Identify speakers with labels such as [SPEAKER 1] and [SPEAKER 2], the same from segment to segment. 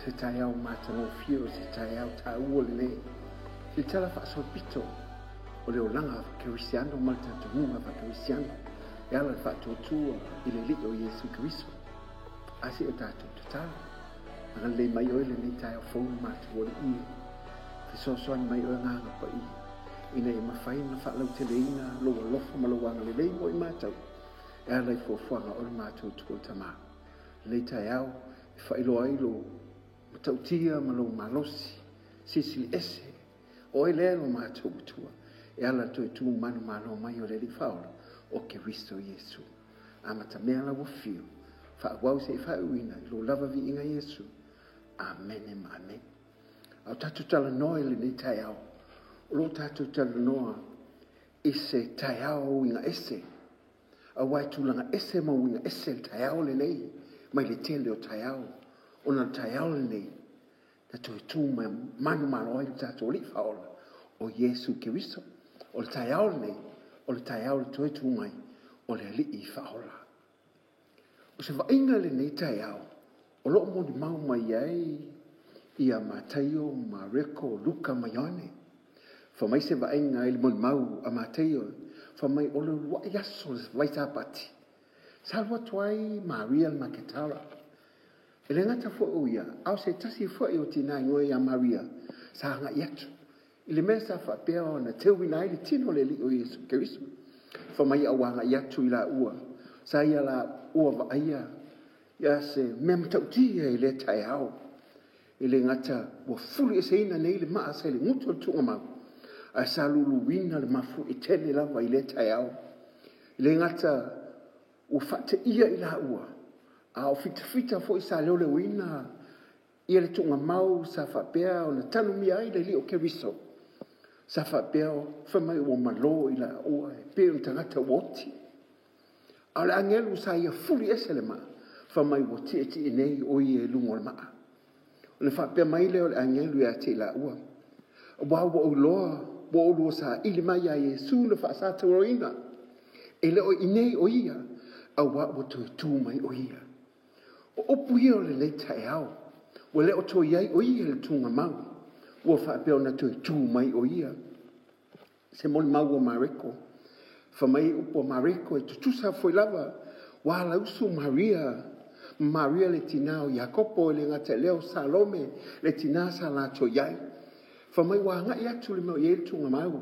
[SPEAKER 1] Se taeao matagofie, o se taeao taua lenei. Se tala faasolopito o le olaga kerisiano ma le talitonuga faakerisiano e ala i le faatuatua i le Alii o Iesu Keriso. A se i o tatou tatalo. Agalelei mai oe lenei taeao fou le matou Alii e. Fesoasoani mai oe Agaga Paia ina ia mafai ona faalauteleina lou alofa ma lou agalelei mo i matou e ala i fuafuaga o le matou Atua Tama. Lenei taeao e faailoa ai lou matautia ma lou malosi silisili ese, oe lea lo matou Atua e ala i le toe tu manumalo mai o le Alii Faaola o Keriso Iesu. Amatamea lau afio, faaauau seia faaiuina i lo lava viiga Iesu. Amene ma amene. A o tatou talanoa i lenei taeao, o lo o tatou talanoa i se taeao uiga ese, aua e tulaga ese ma uiga ese le taeao lenei mai le tele o taeao, ona o le taeao lenei na toe tu manumalo ai le tatou Alii Faaola o Iesu Keriso. O le taeao lenei, o le taeao o le toe tu mai o le Alii Faaola. O se vaaiga i lenei taeao o lo o molimau mai ai ia Mataio, Mareko, Luka ma Ioane. Fai mai se vaaiga i le molimau a Mataio, fai mai o le uluai aso o le Vaisapati, sa alu atu ai Maria le Maketara. E le gata foi o ia, a o se tasi foi o tina igoa ia Maria sa agai atu i le mea sa faapea ona teuina ai le tino o le Alii o Iesu Keriso. Fai mai a ua agai atu i laua, sa ia laua vaaia ia se mea matautia i lea taeao. E le gata ua fulieseina nei le maa sa i le gutu o le tuugamau, ae sa luluina le mafuie tele lava i lea taeao. E le gata ua faateia i laua, a o fitafita foi sa leoleoina ia le tuugamau sa faapea ona tanumia ai le Alii o Keriso, sa faapea fai mai ua malo i laua e pei o ni tagata ua oti. A o le agelu sa ia fuli ese le maa, fai mai ua tietie nei o ia i luga o le maa. Ona faapea mai lea o le agelu ia te i laua, aua ua ou iloa ua oulua saili mai ia Iesu na faasatauaina, e le o i inei o ia, aua ua toe tu mai o ia. O upu ia o lenei taeao, ua le o toe i ai o ia i le tuugamau, ua faapea ona toe tu mai o ia. Se molimau a Mareko, fai mai upu a Mareko e tutusa foi lava, ua alausu Maria, Maria le tina o Iakopo, e le gata i lea o Salome le tina sa latou i ai. Fai mai ua agai atu le mea o i ai le tuugamau,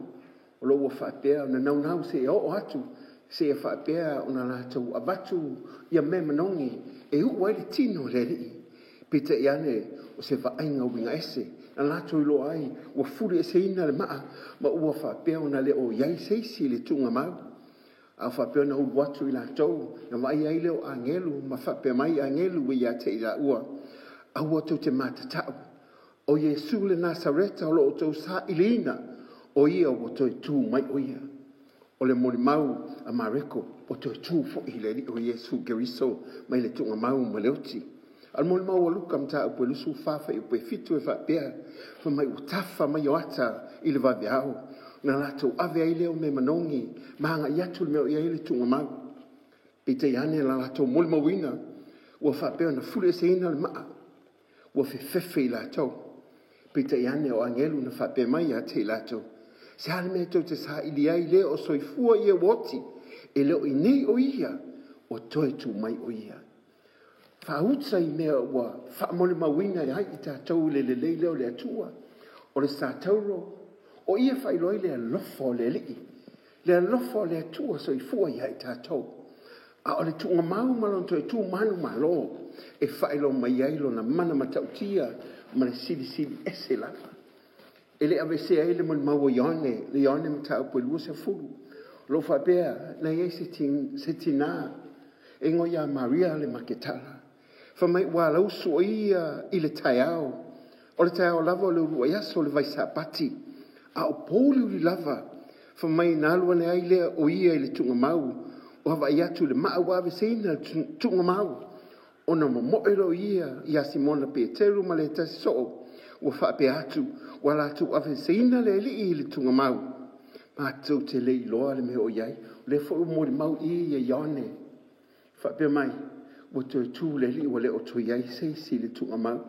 [SPEAKER 1] o lo ua faapea ona naunau seia oo atu, seia faapea ona latou avatu ia mea manogi e uu ai le tino o le Alii. Peitai ane o se vaaiga uiga ese na latou iloa ai ua fulieseina le maa ma ua faapea ona le o i ai se isi i le tuugamau. A faapea ona ulu atu i latou, na vaai ai lea o agelu ma faapea mai agelu ia te i laua, aua tou te matatau, o Iesu le Nasareta o lo o outou sailiina, o ia ua toe tu mai o ia. O le molimau a Mareko, ua toe tu foi le Alii o Iesu Keriso mai le tuugamau ma le oti. A o le molimau a Luka mataupu e 24 fuaiupu e 7 e faapea, fai mai ua tafa mai o ata i le vaveao, na latou ave ai lea o mea manogi ma agai atu le mea o i ai le tuugamau. Peitai ane la latou molimauina, ua faapea ona fulieseina le maa, ua fefefe i latou. Peitai ane o agelu na faapea mai ia te i latou, se a le mea tou te saili ai le o soifua ia ua oti, e le o i inei o ia, ua toe tu mai o ia. Faauta i mea ua faamolimauina ai i tatou i le lelei lea o le Atua. O le satauro, o ia faailoa ai le alofa o le Alii, le alofa o le Atua soifua ia i tatou. A o le tuugamau ma lona toe tu manumalo e faailoa mai ai lona mana matautia ma le silisili ese lava. E le aveesea ai le molimau a Ioane, le Ioane mataupu e 20. O lo o faapea na i ai se tina e igoa ia Maria le Maketala. Fai mai ua alausu o ia i le taeao, o le taeao lava o le uluai aso o le Vaisapati, a o pouliuli lava. Fai mai na alu ane ai lea o ia i le tuugamau, ua vaai atu i le maa ua aveseina le tuugamau, ona momoe loa ia ia Simona Peteru ma le tasi soo, ua faapea atu, ua latou aveseina le Alii i le tuugamau, matou te le iloa le mea o i ai. O lea foi ua molimau i ia Ioane, faapea mai, ua toe tu le Alii ua le o toe i ai se isi i le tuugamau.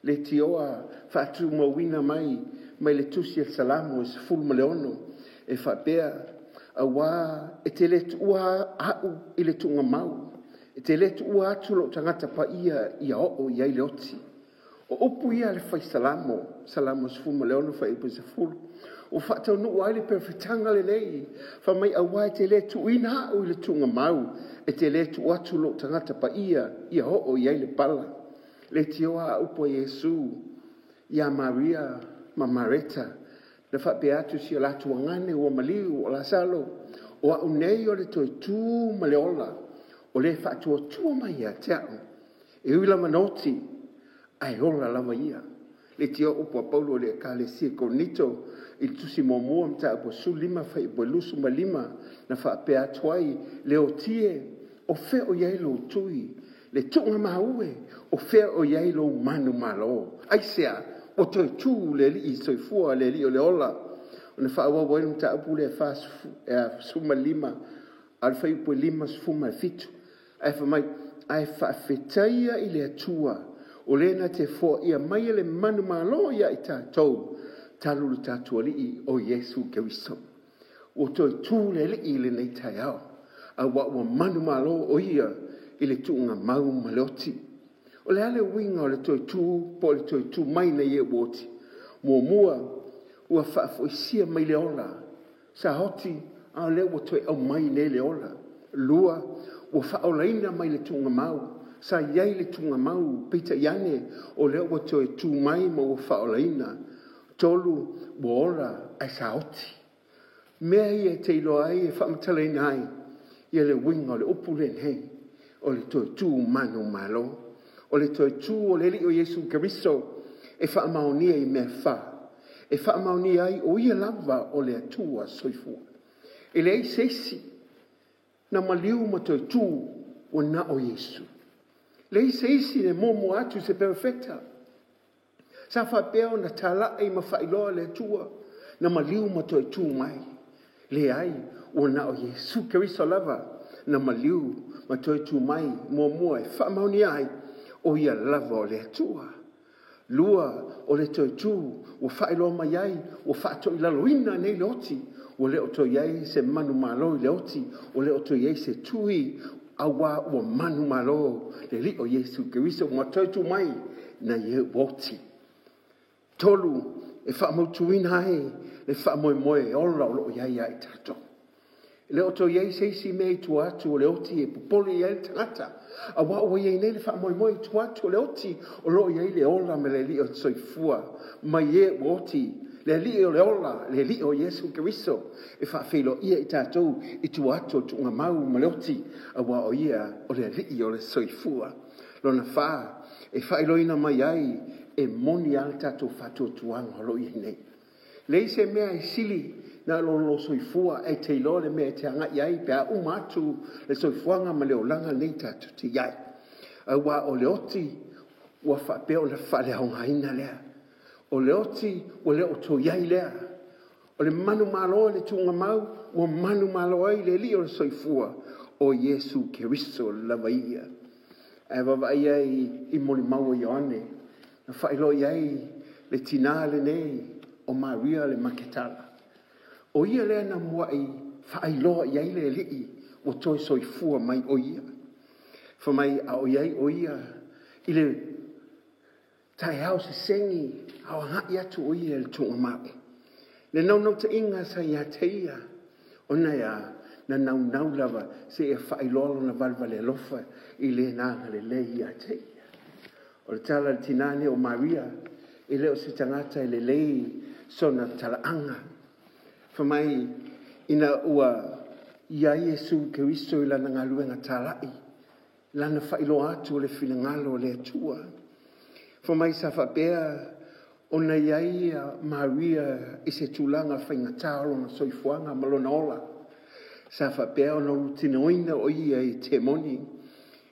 [SPEAKER 1] Leitioa faatumauina mai mai le tusi a le Salamo 16 e faapea, aua e te le tuua au i le tuugamau, e te le tuua atu lou tagata paia ia oo i ai le oti. O upu ia a le fai Salamo, Salamo 16 fuaiupu 10, ua faataunuu ai le perofetaga lenei, fai mai aua e te le tuuina au i le tuugamau, e te le tuu atu lou tagata paia ia oo i ai le pala. Leitioa a upu a Iesu ia Maria ma Mareta, na faapea atu i si o latou agane ua maliu o Lasalo, o au nei o le toe tu ma le ola, o le faatuatua mai ia te au, e ui lava ina oti, ae ola lava ia. Leitioa upu a Paulo i le Ekalesia i Korinito i le tusi muamua mataupu 15 fuaiupu 25, na faapea atu ai, le oti e, o fea o i ai lou tui? Le tuugamau e, o fea o i ai lou manumalo? Aisea? Ua toe tu le Alii soifua, le Alii o le ola. Ona faaauau ai le mataupu lea 45 a o le fuaiupu 57, ae fai mai, ae faafetaia i le Atua o le na te foaia mai le manumalo ia i tatou talu le tatou Alii o Iesu Keriso. Ua toe tu le Alii i lenei taeao, aua ua manumalo o ia i le tuugamau ma le oti. O le a le uiga o le toe tu po o le toe tu mai nei e ua oti? Muamua, ua faafoisia mai le ola, sa oti a o lea ua toe aumai nei le ola. Lua, ua faaolaina mai le tuugamau, sa i ai le tuugamau, peitai ane o lea ua toe tu mai ma ua faaolaina. Tolu, ua ola ae sa oti. Mea ia e te iloa ai e faamatalaina ai ia le uiga o le upu lenei, o le toe tu manumalo. O le toe tu o le Alii o Iesu Keriso e faamaonia i mea e fa. E faamaonia ai o ia lava o le Atua soifua. E leai se isi na maliu ma toe tu ua na o Iesu. Leai se isi e muamua atu se perofeta sa faapea ona talai ma faailoa le Atua na maliu ma toe tu mai. Leai, ua na o Iesu Keriso lava na maliu ma toe tu mai, muamua e faamaonia ai o ia lava o le Atua. Lua, o le toe tu ua faailoa mai ai ua faatoilaloina nei le oti, ua le o toe i ai se manumalo i le oti, ua le o toe i ai se tui, aua ua manumalo le Alii o Iesu Keriso ma toe tu mai nai e ua oti. Tolu, e faamautuina ai le faamoemoe ola o lo o i ai ia i tatou. E le o toe i ai se isi mea i tua atu o le oti e popole i ai le tagata, aua ua i ai nei le faamoemoe i tua atu o le oti, o lo o i ai le ola ma le Alii o le soifua mai e ua oti, le Alii o le ola, le Alii o Iesu Keriso, e faafeiloaia i tatou i tua atu o le tuugamau ma le oti, aua o ia o le Alii o le soifua. Lona fa, e faailoaina mai ai e moni lava le tatou faatuatuaga o lo o i ai nei. Leai se mea e sili na lo lo soifua e te iloa le mea e te agai ai pe a uma atu le soifuaga ma le olaga nei tatou te i ai. Aua o le oti ua faapea ona faaleaogaina lea. O le oti ua le o toe i ai lea. O le manumalo i le tuugamau ua manumalo ai le Alii o le soifua o Iesu Keriso lava ia. Ae vaavaai ai i molimau a Ioane na faailoa i ai le tina lenei o Maria le Maketala. O ia lea na muai faailoa i ai le Alii ua toe soifua mai o ia. Fai mai a o i ai o ia i le taeao sesegi a o agai atu o ia i le tuugamau. Le naunautaiga sa ia te ia, ona e a, na naunau lava seia faailoa lona valevale alofa i lena agalelei ia te ia. O le tala a le tina nei o Maria, e le o se tagata e lelei sona talaaga. Fai mai ina ua i ai Iesu Keriso i lana galuega talai, lana faailoa atu o le finagalo o le Atua. Fai mai sa faapea ona i ai Maria i se tulaga faigata o lona soifuaga ma lona ola. Sa faapea ona ulutinoina o ia i temoni.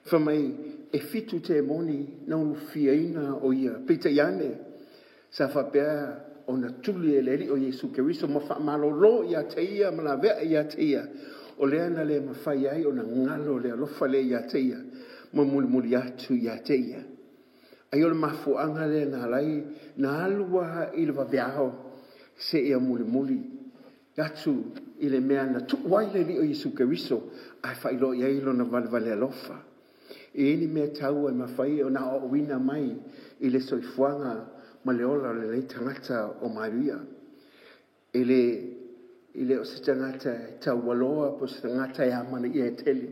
[SPEAKER 1] Fai mai e 7 temoni na ulufiaina o ia. Peitai ane, sa faapea ona tuli e le Alii o Iesu Keriso ma faamalolo ia te ia ma lavea ia te ia. O lea na le mafai ai ona galo le alofa le ia te ia ma mulimuli atu ia te ia. Ai o le mafuaaga lea na ala ai na alu lava i le vaveao seia mulimuli atu i le mea na tuu ai le Alii o Iesu Keriso ae faailoa i ai lona valevale alofa. E i ai ni mea taua e mafai ona aoaoina mai i le soifuaga ma le ola o lenei tagata o Maria. E le o se tagata e taualoa po o se tagata e amanaia e tele,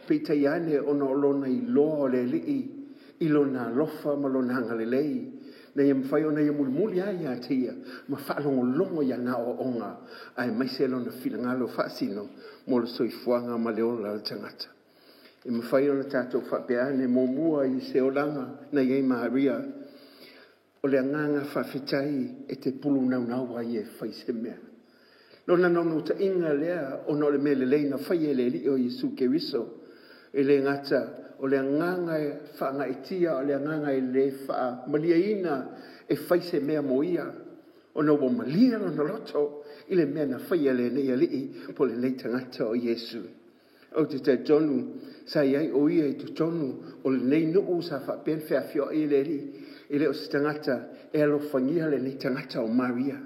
[SPEAKER 1] peitai ane ona o lona iloa o le Alii i lona alofa ma lona agalelei, ina ia mafai ona ia mulimuli lava ia te ia ma faalogologo i ana aoaoga aemaise lona finagalo faasino mo le soifuaga ma le ola o le tagata. E mafai ona tatou faapea ane, muamua i se olaga na i ai Maria, o le agaga faafetai e te pulu naunau lava ia e fai se mea. Lona naunautaiga lea ona o le mea lelei na faia e le Alii o Iesu Keriso, e le gata o le agaga e faagaeetia, a o le agaga e le faamalieina e fai se mea mo ia, ona ua malie lona loto i le mea na faia e lenei Alii po o lenei tagata o Iesu. Ou te talitonu sa i ai o ia i totonu o lenei nuu sa faapea ona feafioai le Alii, e le o se tagata e alofagia lenei tagata o Maria.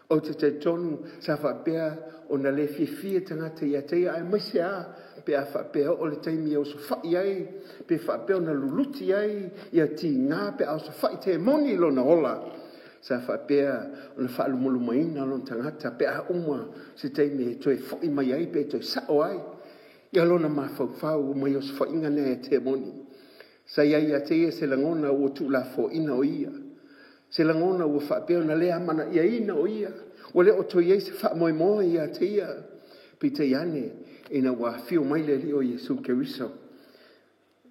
[SPEAKER 1] Ou te talitonu sa faapea ona le fiafia tagata ia te ia, aemaise lava pe a faapea e oo i le taimi e osofai ai, pe faapea ona luluti ai ia tiga pe a osofai temoni i lona ola. Sa faapea ona faalumalumaina lona tagata pe a uma se taimi e toe foi mai ai pe toe sao ai ia lona mafaufau mai osofaiga nei a temoni. Sa i ai ia te ia se lagona ua tuulafoaiina o ia, se lagona ua faapea ona le amanaiaina o ia, ua le o toe i ai se faamoemoe ia te ia. Peitai ane ina ua afio mai le Alii o Iesu Keriso,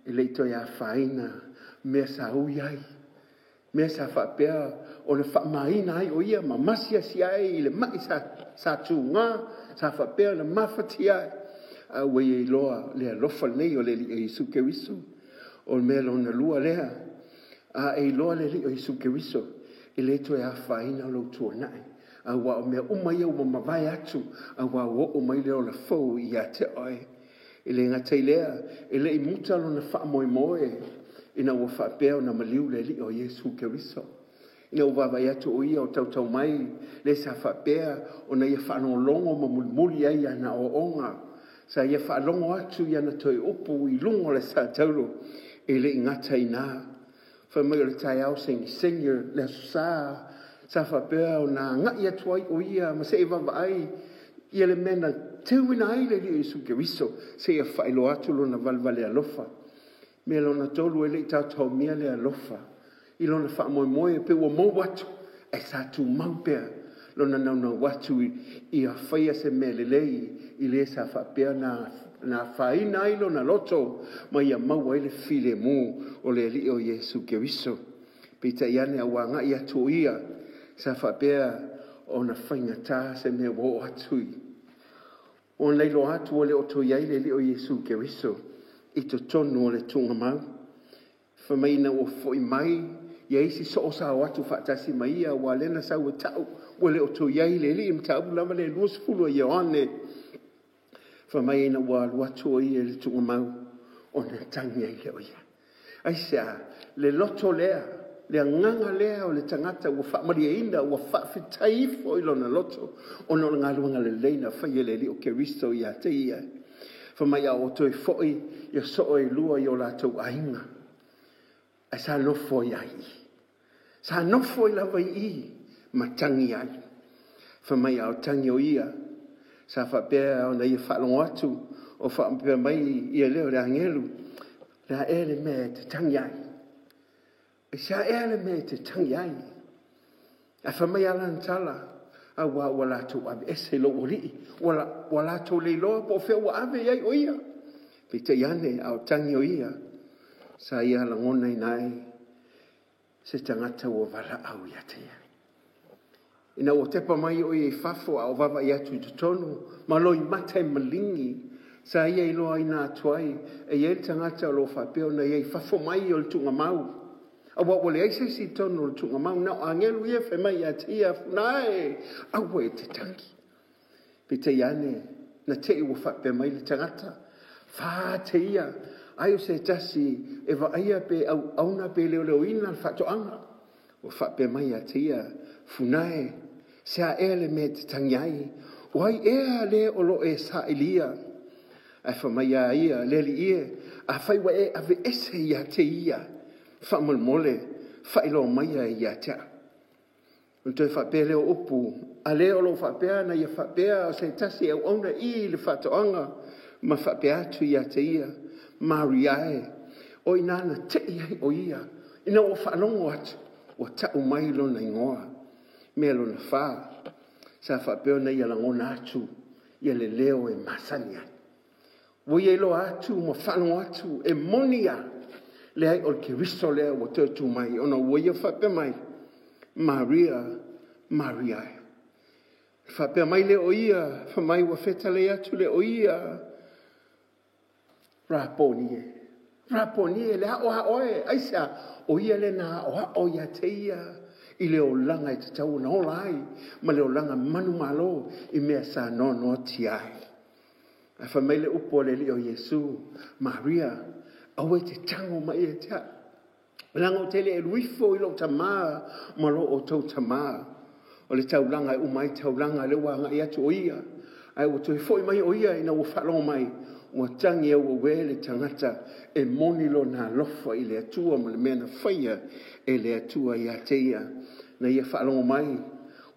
[SPEAKER 1] e le i toe afaina mea sa ui ai, mea sa faapea ona faamaina ai o ia ma masiasi ai i le mai sa tuga, sa faapea ona mafatia ai, a ua ia iloa le alofa lenei o le Alii o Iesu Keriso. O le mea lona lua lea, a e iloa le Alii o Iesu Keriso, e le toe afaina lou tuanai, aua o mea uma ia ua mavae atu, aua ua oo mai le ola fou ia te oe. E le gata i lea, e le i muta lona faamoemoe ina ua faapea ona maliu le Alii o Iesu Keriso. Ina ua vaavaai atu o ia o tautau mai, le sa faapea ona ia faalogologo ma mulimuli ai i ana aoaoga, sa ia faalogo atu i ana toe upu i luga o le satauro. E le i gata i ina, fai mai o le taeao segisegi o le Aso Sa, sa faapea ona agai atu ai o ia ma se i vaavaai ia le mea na teuina ai le Alii o Iesu Keriso, seia faailoa atu lona valevale alofa. Mea lona tolu, e le i taotaomia le alofa i lona faamoemoe pe ua mou atu, ae sa tumau pea lona naunau atu ia faia se mea lelei i le sa faapea na afaina ai lona loto ma ia maua ai le filemu o le Alii o Iesu Keriso. Peitai ane a ua agai atu o ia, sa faapea ona faigata se mea ua oo atu i. Ona iloa atu ua le o toe i ai le Alii o Iesu Keriso i totonu o le tuugamau. Fai mai ina ua foi mai ia isi soo sa o atu faatasi ma ia, aua o lea na sau e tau ua le o toe i ai le Alii, mataupu lava le 20 o Ioane. Fai mai ina ua alu atu o ia i le tuugamau, ona tagi ai lea o ia. Aisea? Le loto lea, le agaga lea o le tagata ua faamalieina, ua faafetai ifo i lona loto ona o le galuega lelei na faia e le Alii o Keriso ia te ia. Fai mai a ua toe foi ia soo e lua i o latou aiga, ae sa nofo ai i i. Sa nofo ai lava i i ma tagi ai. Fai mai a o tagi o ia, sa faapea ona ia faalogo atu o faapea mai ia lea o le agelu, le a ea le mea e te tagi ai? Aisea ea le mea e te tagi ai? Ae fai mai lana tala, aua ua latou aveese lou alii, ua latou le iloa po o fea ua ave i ai o ia. Peitai ane, a o tagi o ia, sa ia lagonaina ai se tagata ua valaau ia te ia. Ina ua tepa mai o ia i fafo a o vaavaai atu i totonu, ma loimata e maligi, sa ia iloaina atu ai e i ai le tagata o lo o faapea ona i ai i fafo mai o le tuugamau. Aua ua leai se isi i totonu o le tuugamau, na o agelu ia fai mai ia te ia, Funa e, aua e te tagi. Peitai ane, na te i ua faapea mai le tagata, fā te ia, Ai o se tasi e vaaia pe auauna pe leoleoina le faatoaga. Ua faapea mai ia te ia, Funa e, se a ea le mea e te tagi ai? O ai ea le o lo o e sailia? Ae fai mai a ia, Le Alii e, afai ua e aveese ia te ia, faamolemole, faailoa maia ia te au. Ona toe faapea lea o upu, a le o lo o faapea ona ia faapea o se tasi e auauna i le faatoaga ma faapea atu ia te ia, Maria e, o i ina na tei ai o ia, ina ua faalogo atu ua tau mai lona igoa. Mea lona fa, sa faapea ona ia lagona atu ia le leo e masani ai. Ua ia iloa atu ma faalogo atu e moni lava, leai o le Keriso lea ua toe tu mai, ona ua ia faapea mai, Maria, Maria e. Faapea mai lea o ia, fai mai ua fetalai atu lea o ia, Raponi e, Raponi e, le aoao e, aisea? O ia lea na aoao ia te ia i le olaga e tatau ona ola ai, ma le olaga manumalo i mea sa noanoatia ai. Ae fai mai le upu a le Alii o Iesu, Maria, aua e te tago mai ia te au, leaga ou te le alu ifo i lou Tama ma lo outou Tama. O le taulaga e uma ai taulaga, lea ua agai atu o ia, ae ua toe foi mai o ia ina ua faalogo mai, ua tagi auauē le tagata e moni lona alofa i le Atua ma le mea na faia e le Atua ia te ia. Na ia faalogo mai,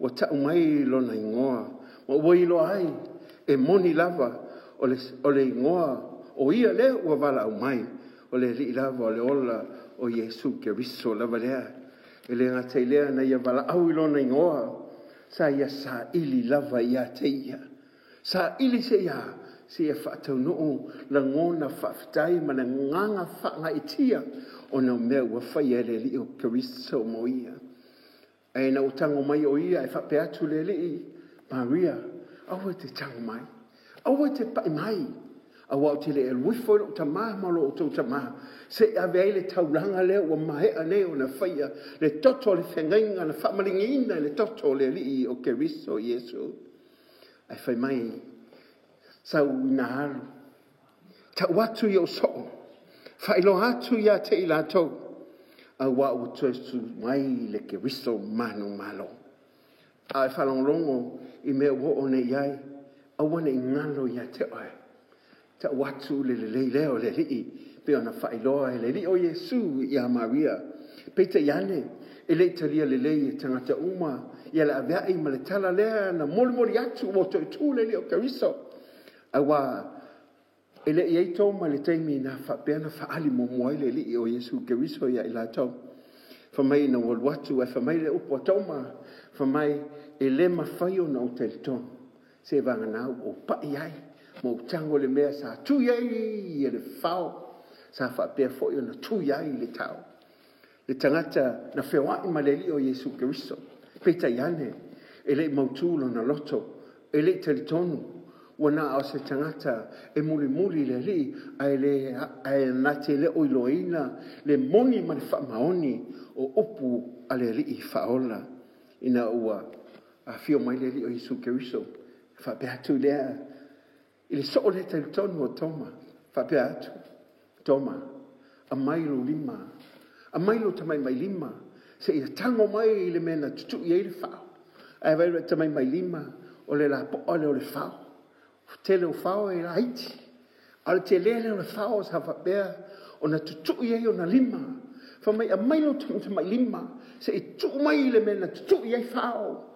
[SPEAKER 1] ua tau mai lona igoa, ma ua iloa ai e moni lava o le igoa o ia lea ua valaau mai, o le Alii lava o le ola o Iesu Keriso lava lea. E le gata i lea, na ia valaau i lona igoa, sa ia saili lava ia te ia. Saili se ia, se ia faataunuu lagona faafetai ma le agaga faagaeetia ona o mea ua faia e le Alii o Keriso mo ia. Ae ina ua tago mai o ia, e faapea atu le Alii, Maria, aua e te tago mai, aua e te pai mai, aua ou te le alu ifo i lou Tama ma lo outou Tama, se i ave ai le taulaga lea ua maea nei ona faia, le toto o le feagaiga na faamaligiina i le toto o le Alii o Keriso Iesu. Ae fai mai, sau ina alu, tau atu i ou soo, faailoa atu ia te i latou, aua ua toe tu mai le Keriso manumalo. A e faalogologo i mea ua oo nei i ai, aua ne i galo ia te oe, tau atu le lelei lea o le Alii, pei ona faailoa e le Alii o Iesu ia Maria. Peitai ane, e le i talia lelei e tagata uma ia le aveai ma le tala lea na molimoli atu ua toe tu le Alii o Keriso, aua e le i ai Toma i le taimi na faapea na faaali muamua ai le Alii o Iesu Keriso ia i latou. Fai mai ina ua alu atu, ae fai mai le upu a Toma, fai mai, e le mafai ona ou talitonu, se vagana ua ou pai ai ma ou tago i le mea sa tui ai le fao, sa faapea foi ona tui ai le tao. Le tagata na feoai ma le Alii o Iesu Keriso, peitai ane, e le i mautu lona loto, e le i talitonu, ua na o se tagata e mulimuli le Alii, ae le ae na te le o iloaina le moni ma le faamaoni o upu a le Alii faaola. Ina ua afio mai le Alii o Iesu Keriso, faapea atu lea i le soo le talitonu o Toma, faapea atu, Toma, aumai lou lima, aumai lou tamatamailima, se i tago mai i le mea na tutui ai le fao. Ae vaai le tamatamailima, o le lapoa lea o le fao. Tele o fao e laiti, a o le tele lea o le fao sa faapea ona tutui ai ona lima. Fai mai, aumai lou tamatamailima, se i tuu mai i le mea na tutui ai fao.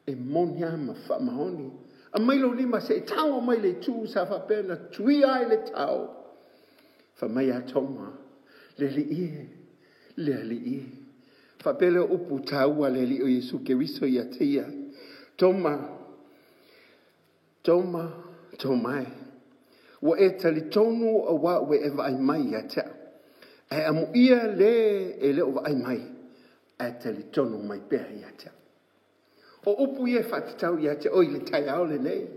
[SPEAKER 1] E moni lava ma faamaoni. Aumai lou lima se i tago mai le itu sa faapea na tuia ai le tao. Fai mai a Toma, le Alii e, le Alii e. Faapea lea o upu taua a le Alii o Iesu Keriso ia te ia. Toma, Toma, Toma e, ua e talitonu aua ua e vaai mai ia te au. Ae amuia le e le o vaai mai, ae talitonu mai pea ia te au. O upu ia e faatatau ia te oe i le taeao lenei.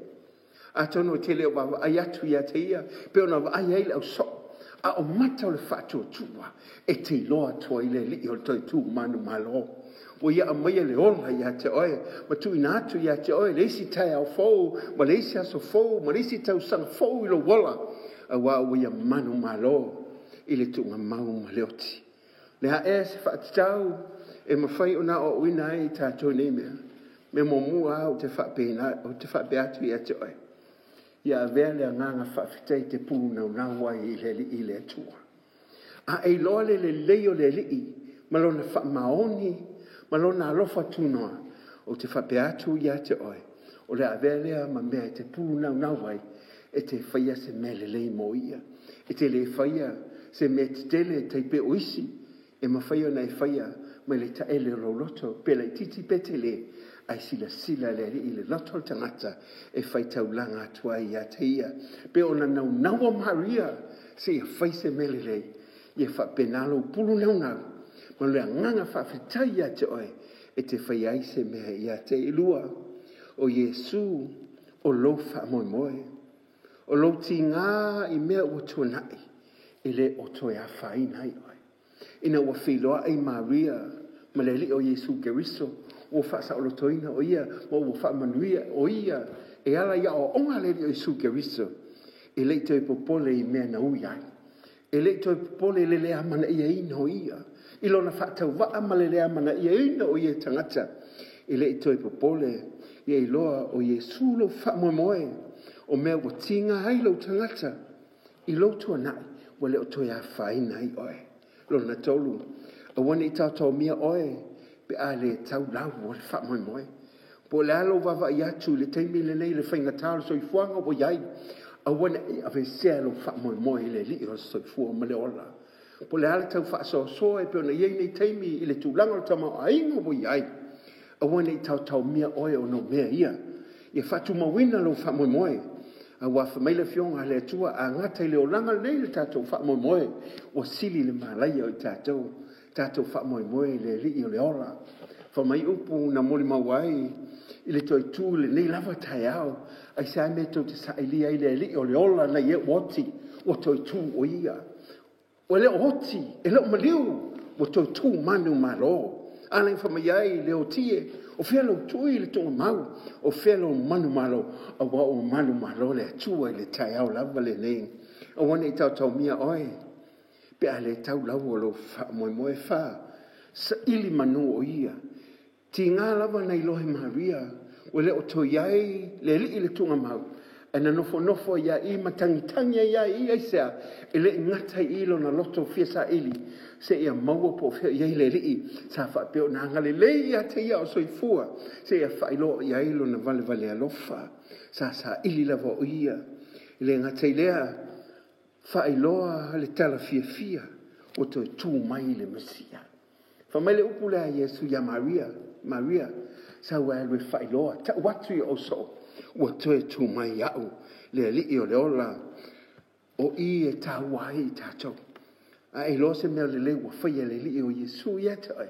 [SPEAKER 1] Atonu e te le o vaavaai atu ia te ia, pe ona vaai ai le ausoo, a o mata o le faatuatua e te iloa atu ai le Alii o le toe tu manumalo. Ua ia aumaia le ola ia te oe, ma tuuina atu ia te oe le isi taeao fou, ma le isi aso fou, ma le isi tausaga fou i lou ola. Auā ua ia manumalo i le tuugamau ma le oti. O le a ea se faatatau e mafai ona aoaoina ai i tatou i nei mea? Mea muamua lava ou te faapea atu ia te oe, ia avea le agaga faafetai e te punaunau ai i le Alii le Atua. A e iloa le lelei o le Alii ma lona faamaoni ma lona alofa tunoa, ou te faapea atu ia te oe, o le a avea lea ma mea e te punaunau ai e te faia se mea lelei mo ia. E te le faia se mea tetele e tai pei o isi, e mafai ona e faia mai le taele o lou loto, pe laitiiti pe tele, ae silasila le Alii i le loto o le tagata e faitaulaga atu ai ia te ia. Pei ona naunau o Maria seia fai se mea lelei, ia faapena lou pulu naunau ma le agaga faafetai ia te oe e te faia ai se mea ia te lua. O Iesu o lou faamoemoe, o lou tiga i mea ua tuanai, e le o toe afaina ai oe. Ina ua feiloai Maria ma le Alii o Iesu Keriso, ua faasaolotoina o ia ma ua faamanuia o ia e ala i aoaoga a le Alii o Iesu Keriso, e le i toe popole i mea na ui ai, e le i toe popole i le le amanaiaina o ia, i lona faatauvaa ma le le amanaiaina o ia e tagata, e le i toe popole. Ia iloa o Iesu lou faamoemoe, o mea ua tiga ai lou tagata i lou tuanai, ua le o toe afaina ai oe. Lona tolu, aua ne i taotaomia oe pe a le tau lau o le faamoemoe. Po o le a lou vaavaai atu i le taimi lenei i le faigata o le soifuaga ua i ai, aua ne i aveesea lou faamoemoe i le Alii o le soifua ma le ola. Po o le a le tau faasoasoa e pei ona i ai nei taimi i le tulaga o le tamaoaiga ua i ai, aua ne i taotaomia oe ona o mea ia. Ia faatumauina lou faamoemoe, aua fai mai le Afioga a le Atua, a gata i le olaga lenei le tatou faamoemoe, ua sili le malaia o i tatou, tatou faamoemoe i le Alii o le ola. Fai mai upu na molimau ai i le toe tu i lenei lava taeao, aisea mea tou te sailia ai le Alii o le ola nai e ua oti, ua toe tu o ia. Ua le o oti, e le o maliu, ua toe tu manumalo. A na fai mai ai le oti e, o fea lou tui i le tuugamau, o fea lou manumalo, aua ua manumalo le Atua i le taeao lava lenei. Aua ne i taotaomia oe pe a le tau lau o lou faamoemoe. Fa, saili manu o ia. Tiga lava na iloa e Maria, ua le o toe i ai le Alii i le tuugamau, ae na nofonofo ai i ma tagitagi ai i aisea, e le i gata i i lona loto fia saili, seia maua po o fea o i ai le Alii, sa faapea ona agalelei ia te ia o soifua, seia faailoa i ai lona valevale alofa, sa saili lava o ia. E le gata i lea, faailoa le tala fiafia ua toe tu mai le Mesia. Fai mai le upu lea a Iesu ia Maria, Maria, sau e alu e faailoa, tau atu i ou soo, ua toe tu mai au, le Alii o le ola. O i e tāua ai i tatou. A e iloa se mea lelei ua faia e le Alii o Iesu ia te oe,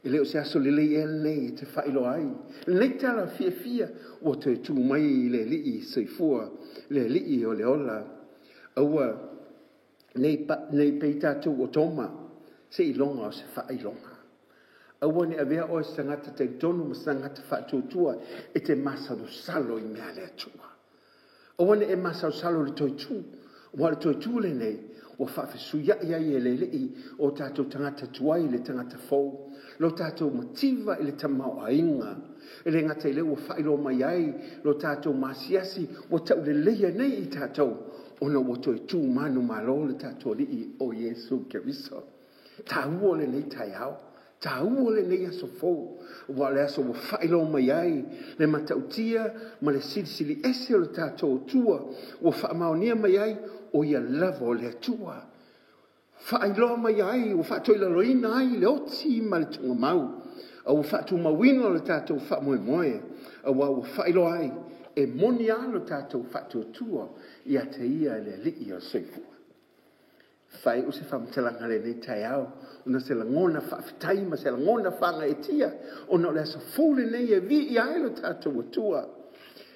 [SPEAKER 1] e le o se aso lelei ea lenei e te faailoa ai lenei tala fiafia ua toe tu mai le Alii soifua, le Alii o le ola. Aua nei pei tatou o Toma, seiloga o se faailoga. Aua ne i avea oe se tagata talitonu ma se tagata faatuatua e te masalosalo i mea a le Atua. Aua ne i e masalosalo i le toe tu, aua o le toe tu lenei ua faafesuiai ai e le Alii o tatou tagata tuai i le tagata fou, lo tatou mativa i le tamaoaiga. E le gata i lea ua faailoa mai ai lo tatou masiasi ua tauleleia nei i tatou, ona ua toe tu manumalo le tatou Alii o Iesu Keriso. Taua lenei taeao, taua lenei aso fou, aua o le aso ua faailoa mai ai le matautia ma le silisili ese o le tatou Atua, ua faamaonia mai ai o ia lava o le Atua. Faailoa mai ai, ua faatoilaloina ai le oti ma le tuugamau, a ua faatumauina le tatou faamoemoe, aua ua faailoa ai e moni lava lo tatou faatuatua ia te ia le Alii o le soifua. Faaiu se faamatalaga lenei taeao, ona se lagona faafetai ma se lagona faagaeetia, ona o le aso fou lenei e viia ai lo tatou Atua.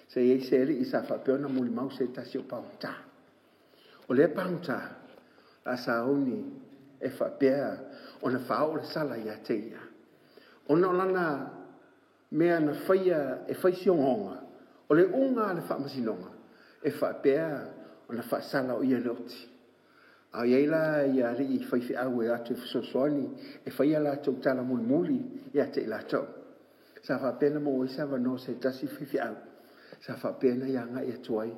[SPEAKER 1] Se i ai se alii sa faapea ona molimau se tasi o pagota. O lea pagota, a sauni e faapea ona faaoo le sala ia te ia, ona o lana mea na faia e fai si ogaoga, o le uga a le faamasinoga e faapea Ona faasala o ia i le oti. A i ai la ia alii faifeau e o atu e fesoasoani e fai a latou tala mulimuli ia te i latou. Sa faapea ona maua ai se avanoa o se tasi faifeau sa faapea ona ia agai atu ai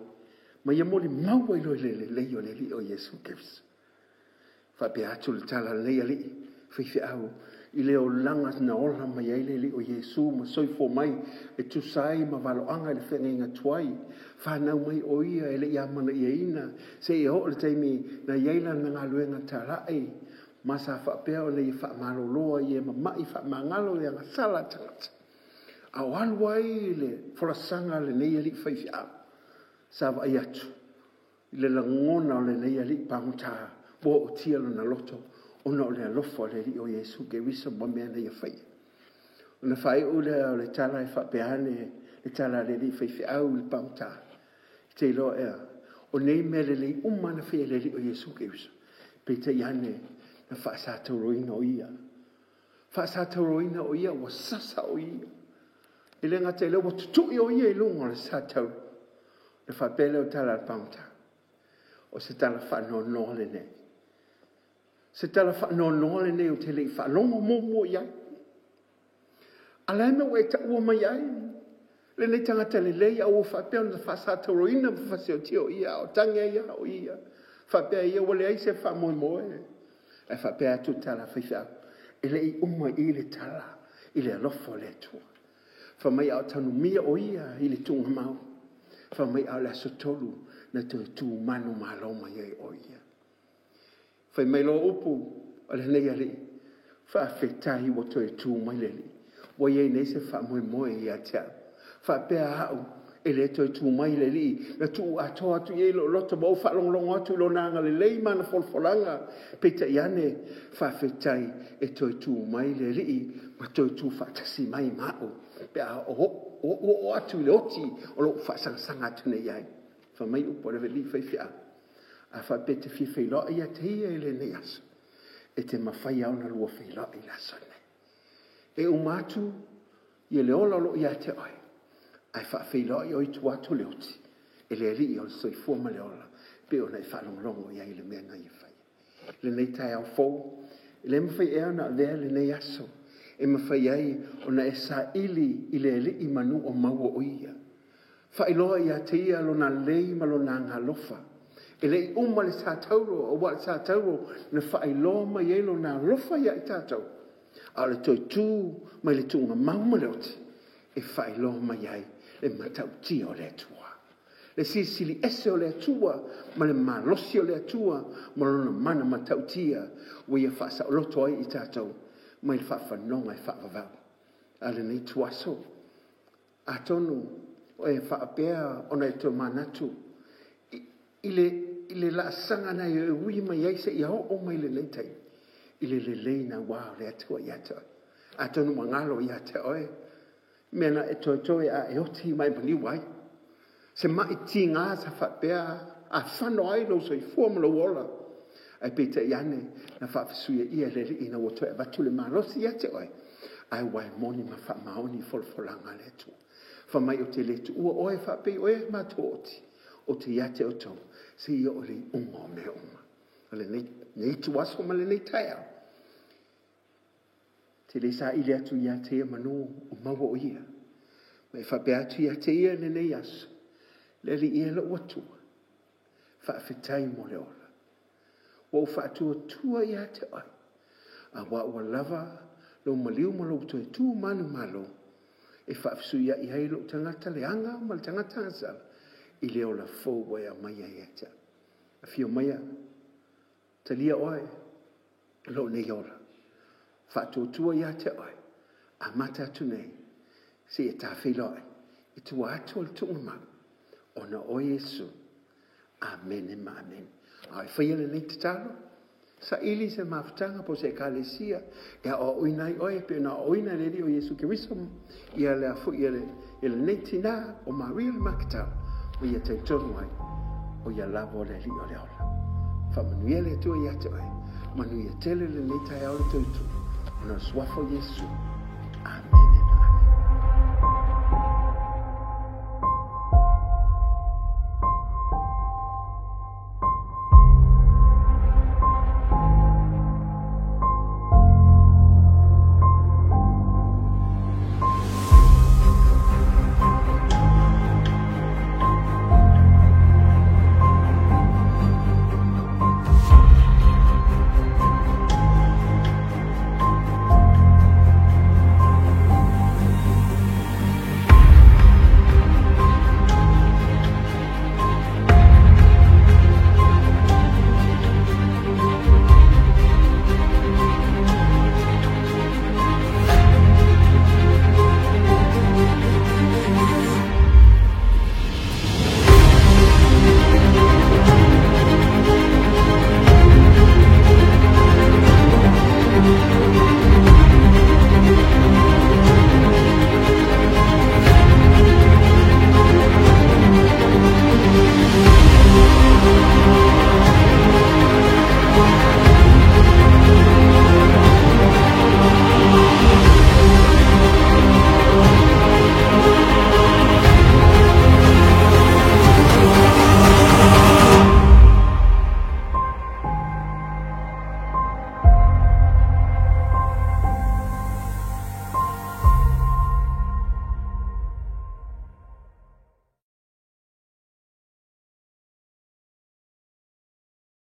[SPEAKER 1] ma ia molimau ai loa i le lelei o le Alii o Iesu Keriso. Faapea atu le tala a lenei alii faifeau i le olaga na ola mai ai le Alii o Iesu ma soifua mai e tusa ai ma valoaga i le feagaiga tuai, fanau mai o ia e le i amanaiaina seia oo i le taimi na i ai lana galuega talai ma sa faapea ona ia faamalolo ai e mamai faamagalo le agasala a le tagata. A o alu ai le folasaga a lenei alii faifeau, sa vaai atu i le lagona o lenei alii pagota ua ootia lona loto ona o le alofa o le Alii o Iesu Keriso ma mea na ia faia. Ona faaiu lea o le tala e faapea ane le tala a le alii faifeau i le pagota, “E te iloa ea, o nei mea lelei uma lava na faia e le Alii o Iesu Keriso, peitai ane na faasatauroina o ia, faasatauroina o ia ua sasa o ia. E le gata i lea ua tutui o ia i luga o le satauro.” Ona faapea lea o le tala a le pagota, “O se tala faanoanoa lenei, o se tala faanoanoa lenei ou te le i faalogo muamua i ai. A o le a le mea ua e taua mai ai lenei tagata lelei ae ua faapea ona faasatauroina ma fasiotia o ia, a o tagi ai lava o ia, faapea ia ua leai se faamoemoe.” Ae faapea atu le tala a le faifeau, e le i uma i i le tala i le alofa o le Atua. Fai mai a o tanumia o ia i le tuugamau, fai mai a o le aso 3 na toe tu manumalo mai ai o ia. Fai mai loa upu a lenei alii, faafetai ua toe tu mai le Alii, ua i ai nei se faamoemoe ia te au. Faapea au e le toe tu mai le Alii, na tuu atoa atu i ai lou loto ma ou faalogologo atu i lona agalelei ma ana folafolaga. Peitai ane, faafetai e toe tu mai le Alii ma toe tu faatasi mai ma au pe a ou oo atu i le oti o lou faasagasaga atu nei i ai. Fai mai upu a le alii faifeau, a faapea e te fia feiloai ia te ia i lenei aso, e te mafai lava ona lua feiloai i le aso lenei. E uma atu ia le ola o lo o ia te oe, ae faafeiloai oe i tua atu o le oti e le Alii o le soifua ma le ola, pei ona e faalogologo i ai i le mea na ia faia. Lenei taeao fou, e le mafai ea ona avea lenei aso e mafai ai ona e saili i le Alii manu o maua o ia. Faailoa ia te ia lona lelei ma lona agaalofa. E le i uma le satauro, aua o le satauro na faailoa mai ai lona alofa ia i tatou, a o le toe tu mai le tuugamau ma le oti, e faailoa mai ai le matautia o le Atua. Le silisili ese o le Atua ma le malosi o le Atua ma lona mana matautia ua ia faasaoloto ai i tatou mai le faafanoga e faavavau. A lenei tuaso, atonu o e faapea ona e tomanatu i le laasaga na e ui mai ai seia oo mai lenei taimi, i le lelei naua o le Atua ia te oe. Atonu ua galo ia te oe mea na e toetoe a e oti ma e maliu ai. Se mai tiga sa faapea afano ai lou soifua ma lou ola, ae peitai ane na faafesuiaia e le Alii ina ua toe avatu le malosi ia te oe, ae ua e moni ma faamaoni i folafolaga a le Atua. Fai mai ou te le tuua oe faapei o e matou oti, ou te ia te outou seia oo i le iuga o mea uma. O lenei ituaso ma lenei taeao, te le saili atu ia te ia manu o maua o ia, ma e faapea atu ia te ia lenei aso, le Alii e lou Atua, faafetai mo le ola. Ua ou faatuatua ia te oe, aua ua lava lou maliu ma lou toe tu manumalo e faafesuiai ai lou tagata leaga ma le tagata agasala i le ola fou ua e aumaia ia te au. Afio maia, talia oe lou nei ola, faatuatua ia te oe, amata atu nei, seia tafeiloai i tua atu o le tuugamau, ona o Iesu. Amene ma amene. A e faia lenei tatalo, saili se mafutaga po o se ekalesia e aoaoina ai oe pei ona aoaoina e le Alii o Iesu Keriso ia le foi ia lenei tina o Maria le Maketala, ma ia talitonu ai o ia lava o le Alii o le ola. Faamanuia le Atua ia te oe, manuia tele lenei taeao le tautu, ona o le suafa o Iesu. Amene.